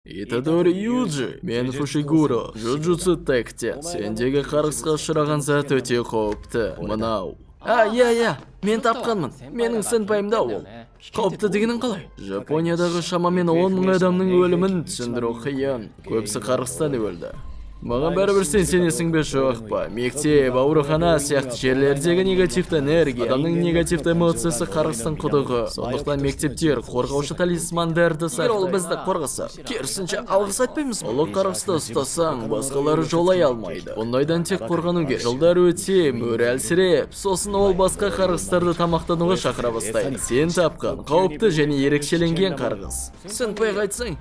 Итадори Юджи, мен Фушигуро, Джуджутсу Тектен. Сендегі қарғысқа ұшыраған зат өте қауіпті. Мынау. А, иә, иә, мен тапқанмын. Менің сенпайымда ол. Қауіпті дегенің қалай? Жапониядағы шамамен 10 мың адамның өлімін түсіндіру қиын. Көбісі қарғыстан өлді. Маған бәрібір сен сенесің бе жоқ па? Мектеп, аурухана сияқты жерлердегі негативті энергия, адамның негативті эмоциясы қарғыстың құдығы. Сондықтан мектептер қорғаушы талисмандарды сақтайды. Ол бізді қорғаса, керісінше алғыс айтпаймыз ба? Ұлы қарғысты ұстасаң, басқалары жолай алмайды. Бұндайдан тек қорғану керек. Жылдар өте, мөрі әлсіреп, сосын ол басқа қарғыстарды тамақтануға шақыра бастайды. Сен тапқан қауіпті және ерекшеленген қарғыс. Сенпайға айтсаң,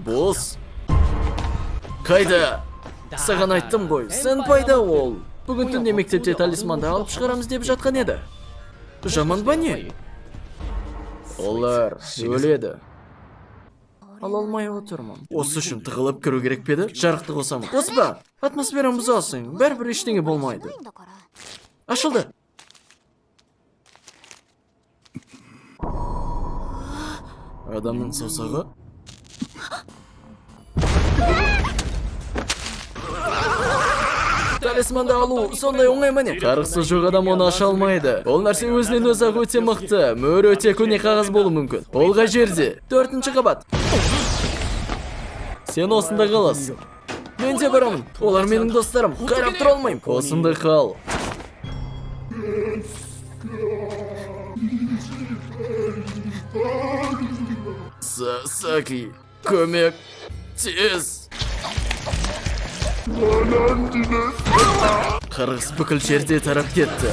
бос. Қайда? Саған айттым ғой, сенпайда ол. Бүгін түнде мектепте талисманды алып шығарамыз деп жатқан еді. Жаман ба не? Олар өледі. Ала алмай отырмын. Осы үшін тығылып кіру керек пе еді? Жарықты қосамын. Қоспа! Атмосфераны бұзасың. Бәрібір ештеңе болмайды. Ашылды. Адамның саусағы? Талисманды алу сондай оңай ма не? Қарғысы жоқ адам оны аша алмайды. Ол нәрсе өзінен өзі ақ өте мықты. Мөр өте көне қағаз болуы мүмкін. Ол қай жерде? 4-ші қабат. Сен осында қаласың. Мен де барамын. Олар менің достарым. Қарап тұра алмаймын. Осында қал. Саки, көмек, тез. Қарғыс бүкіл жерде тарап кетті.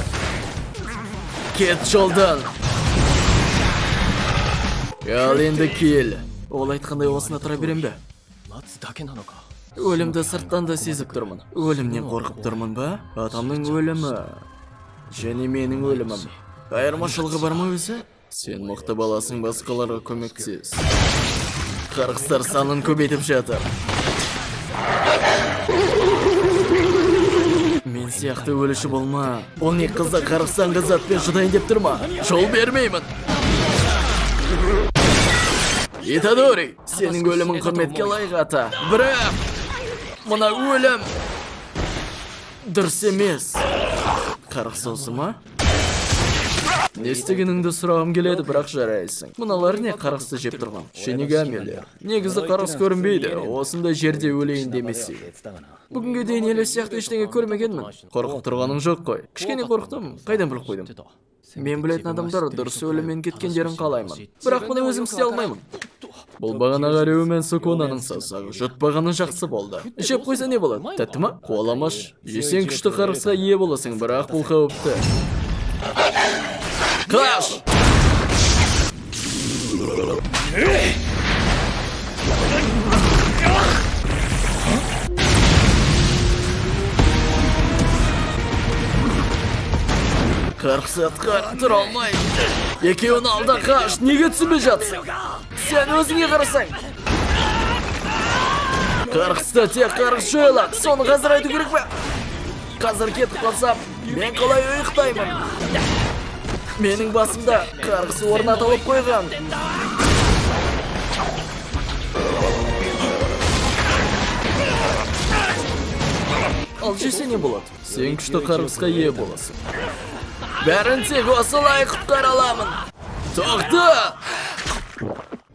Кет жолдан. Ал енді кел. Ол айтқандай осында тұра берем бе? Өлімді сырттан да сезіп тұрмын. Өлімнен қорқып тұрмын ба? Атамның өлімі және менің өлімім. Айырмашылығы бар ма өзі? Сен мықты баласың, басқаларға көмектес. Қарғыстар санын көбейтіп жатыр. Мен сияқты өліші болма. Ол не қызды қарғыстан затпен жұтайын деп тұр ма? Жол бермеймін. Итадори, сенің өлімің құрметке лайық ата. Бірақ мына өлім дұрыс емес. Қарғыс осы ма? Не істегеніңді сұрағым келеді, бірақ жарайсың. Мыналар не қарғысты жеп тұрған? Шинигамилер. Негізі қарғыс көрінбейді. Осындай жерде өлейін демесе. Бүгінге дейін елес сияқты ештеңе көрмегенмін. Қорқып тұрғаның жоқ қой. Кішкене қорықтым. Қайдан біліп қойдым? Мен білетін адамдар дұрыс өліммен кеткендерін қалаймын. Бірақ мұны өзім істей алмаймын. Бұл бағанағы Рю мен Сукунаның саусағы. Жұтпағаны жақсы болды. Жеп қойса не болады? Тәтті ма? Қуаламаш. Жесең күшті қарғысқа ие боласың, бірақ бұл қауіпті. Қаш! Қарғыс атқа тұра алмай. Екеуін алда қаш, неге түсінбей жатсың? Сен өзіңе қарасаң. Қарғысты тек қарғыс жоя алады. Соны қазір айту керек пе? Қазір кетіп қалсам, мен қалай ұйықтаймын? Менің басымда қарғыс орнатылып қойған. Ал жесе не болады? Сен күшті қарғысқа ие боласың. Бәрін тек осылай құтқара аламын. Тоқта!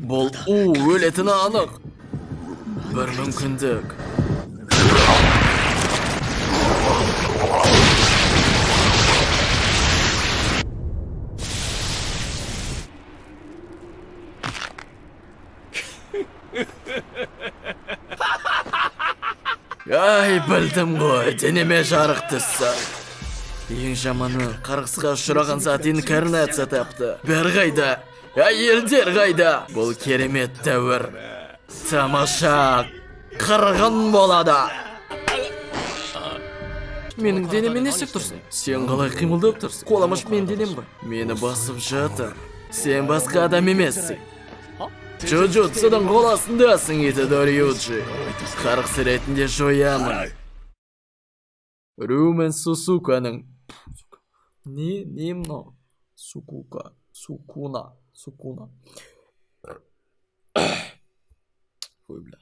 Бұл у өлетіні анық. Бір мүмкіндік. Ай, білдім ғой, денеме жарық түсті. Ең жаманы, қарғысқа ұшыраған зат инкарнация тапты. Бәрі қайда? Әйелдер қайда? Бұл керемет тәуір. Тамаша қырғын болады. Менің денеме не істеп тұрсың? Сен қалай қимылдап тұрсың? Қоламаш менің денем ғой. Мені басып жатыр. Сен басқа адам емессің. Джуджутсудың қол астындасың, Итадори Юджи. Қарғыс ретінде жоямын. Рю мен Сусуканың не мынау? Сукука, Сукуна, Сукуна. Ой, бля.